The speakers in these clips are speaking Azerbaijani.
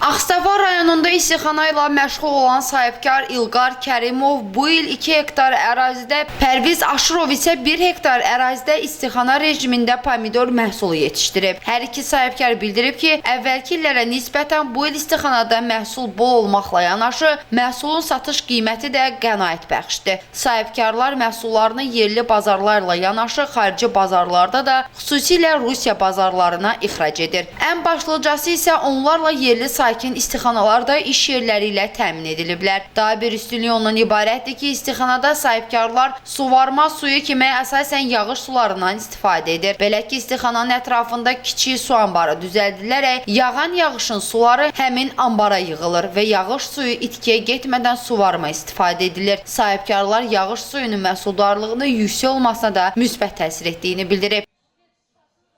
Ağstafa rayonunda istixana ilə məşğul olan sahibkar İlqar Kərimov bu il 2 hektar ərazidə, Pərviz Aşırov isə 1 hektar ərazidə istixana rejimində pomidor məhsulu yetişdirib. Hər iki sahibkar bildirib ki, əvvəlki illərə nisbətən bu il istixanada məhsul bol olmaqla yanaşı, məhsulun satış qiyməti də qənaətbəxşdir. Sahibkarlar məhsullarını yerli bazarlarla yanaşı, xarici bazarlarda da, xüsusilə Rusiya bazarlarına ixrac edir. Ən başlıcası isə onlarla yerli sakin istixanalarda iş yerləri ilə təmin ediliblər. Daha bir üstünlük ondan ibarətdir ki, istixanada sahibkarlar suvarma suyu kimi əsasən yağış sularından istifadə edir. Belə ki, istixananın ətrafında kiçik su anbarı düzəldilərək yağan yağışın suları həmin ambara yığılır və yağış suyu itkiyə getmədən suvarma istifadə edilir. Sahibkarlar yağış suyunun məhsuldarlığının yüksək olmasına da müsbət təsir etdiyini bildirib.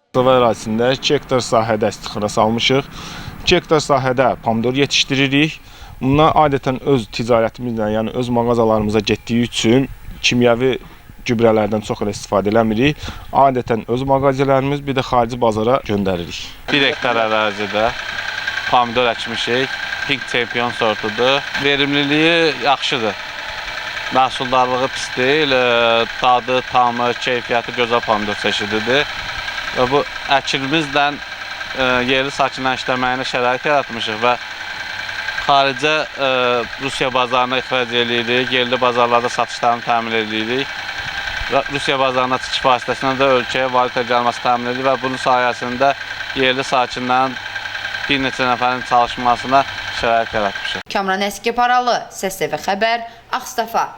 Ağstafa ərazisində 2 hektar sahədə istixana salmışıq. 2 hektar sahədə pomidor yetişdiririk. Bundan adətən öz ticarətimizlə, yəni öz mağazalarımıza getdiyi üçün kimyəvi gübrələrdən çox elə istifadə eləmirik. Adətən öz mağazalarımız, bir də xarici bazara göndəririk. 1 hektar ərazidə pomidor əkmişik. Pink Champion sortudur. Verimliliyi yaxşıdır. Məhsuldarlığı pis deyil, dadı, tamı, keyfiyyəti gözəl pomidor çeşididir. Və bu əkinimizlə yerli sakinlərin işləməyinə şərait yaratmışıq və xaricə Rusiya bazarına ixrac eləyirik, yerli bazarlarda satışlarını təmin eləyirik. Və Rusiya bazarına çıxış vasitəsilə də ölkəyə valyuta gəlməsi təmin edilir və bunun sayəsində yerli sakinlərin bir neçə nəfərin çalışmasına şərait yaratmışıq. Kamran Əskiparalı, Səs TV Xəbər, Ağstafa.